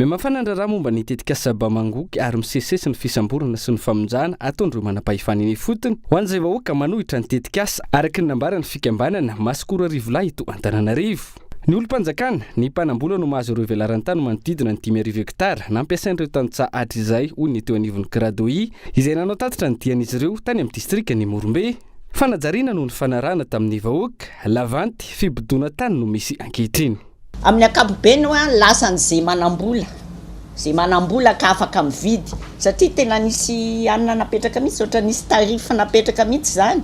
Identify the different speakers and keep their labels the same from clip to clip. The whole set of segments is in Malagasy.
Speaker 1: Mihamafana ny raharaha momba ny tetikasa Bamangoky ary misesisesy ny fisamborana sy ny famonjana ataon'ireo manam-pahefana eny ifotony ho an'izay vahoaka manohitra ny tetikasa, araka ny nambaran'ny fikambanana Masikoro Arivolahy eto Antananarivo. Ny olom-panjakana, ny mpanam-bola no mahazo ireo velaran-tany manodidina ny 55 hektara nampiasain'ireo tantsaha hatrizay, hoy ny teo anivon'ny Cradoi, izay nanao tatitra ny dian'izy ireo tany amin'ny distrikan'i Morombe. Fanajariana noho ny fanarahana tamin'ny vahoaka, lavanty, fibodoana tany no misy ankehitriny.
Speaker 2: Amin'ny ankapobeny hoa lasan'izay manambola, izay manambola ka afaka mividy, satria tena nisy anona napetraka mihitsy, ohatra nisy tarif napetraka mihitsy izany,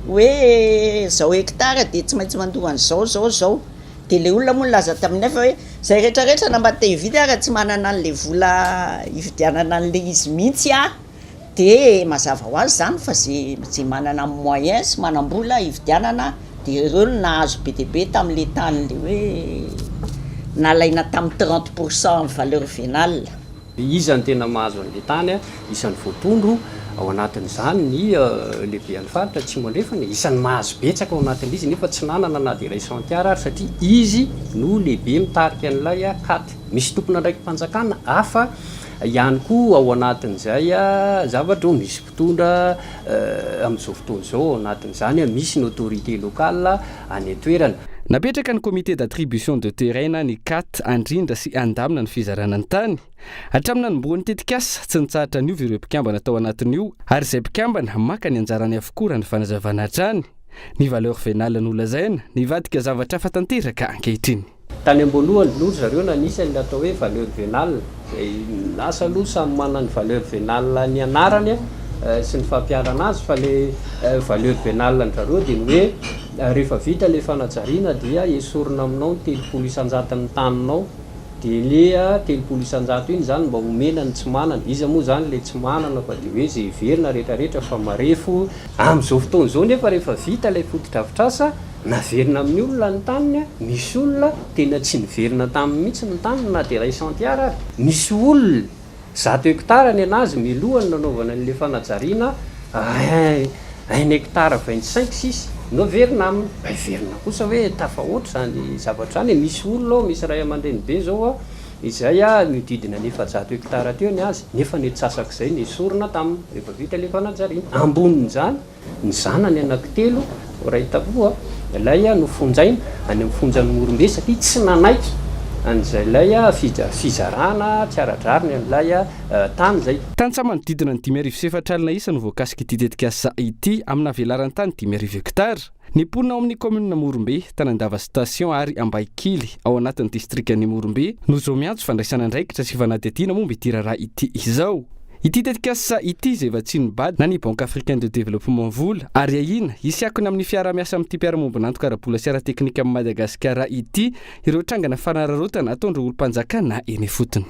Speaker 2: hoe zao hectare dia tsy maintsy mandoa an'izao zao zao, dia ilay olona moa nilaza taminay fa hoe zay rehetra rehetra na mba te hividy ara tsy manana an'ilay vola hividianana an'ilay izy mihitsy aho. Dia mazava ho azy izany fa ze ze manana moyen sy manam-bola hividianana dia ireo no nahazo be dia be tamin'ilay tany ilay hoe nalaina tamin'ny 30 pour cent valeur vénale.
Speaker 3: Iza no tena mahazo an'ilay tany? Isan'ny voatondro ao anatin'izany ny lehiben'ny faritra Atsimo Andrefana, isan'ny mahazo betsaka ao anatin'ilay izy nefa tsy nanana na dia iray centiare ary satria izy no lehibe mitarika an'ilay cat. Misy tompon'andraiki-panjakana hafa ihany koa ao anatin'izay zavatra eo, misy mpitondra amin'izao fotoana izao ao anatin'izany, misy ny autorité locale any an-toerana.
Speaker 1: Napetraka ny Comité d'attribution de terrain na ny cat handrindra sy handamina ny fizarana ny tany. Hatramin'ny nanombohan'ny tetikasa, tsy nitsahatra niova ireo mpikambana tao anatin'io ary izay mpikambana maka ny anjarany avokoa raha ny fanazavana hatrany. Ny valeur vénale nolazaina, nivadika zavatra hafa tanteraka ankehitriny.
Speaker 3: Tany am-boalohany aloha ry zareo nanisa ny atao hoe valeur vénale, izay lasa aloha samy manana ny valeur vénale ny anarany sy ny fampiharana azy fa le valeur vénale an-dry zareo dia ny hoe rehefa vita ilay fanajariana dia esorina aminao ny 30 isan-jaton'ny taninao dia le 30 isan-jato iny izany mba omena ny tsy manana, iza moa izany ilay tsy manana fa dia hoe izay heverina rehetrarehetra fa marefo. Amin'izao fotoana izao nefa rehefa vita ilay fotodrafitrasa Naverina amin'ny olona ny taniny, misy olona tena tsy niverina taminy mihitsy ny taniny na dia iray centiare ary. Misy olona 100 hectares ny anazy miloha ny nanaovana an'ilay fanajariana un un hectare 25 sisa no averina aminy. Mba heverina kosa hoe tafahoatra izany zavatra izany e, misy olona ao, misy ray aman-dreny be izao ao izay mihodidina ny 400 hectares teo ny azy nefa ny antsasak'izay nesorina taminy rehefa vita ilay fanajariana. Ambonin'izany, Ny zanany anankitelo, iray taloha, ilay nofonjaina any amin'ny fonjan'i Morombe satria tsy nanaiky an'izay ilay fizarana tsy ara-drariny an'ilay tany izay.
Speaker 1: Tantsaha manodidina ny 450 isa no voakasik'ity tetikasa ity amina velaran-tany 5000 hektara. Ny mponina ao amin'ny kaominina Morombe, Tanandava Station ary Ambahikily ao anatin'ny distrikan'i Morombe no izao miantso fandraisana andraikitra sy fanadihadiana momba ity raharaha ity izao. Ity tetikasa ity izay vatsian'ny bad na ny Banque Africaine de Développement vola ary ahiana hisy akony amin'ny fiaraha-miasa amin'ity mpiara-mombon'antoka ara-bola sy ara-teknika amin'i Madagasikara ity ireo trangana fanararaotana ataon'ireo olom-panjakana eny ifotony.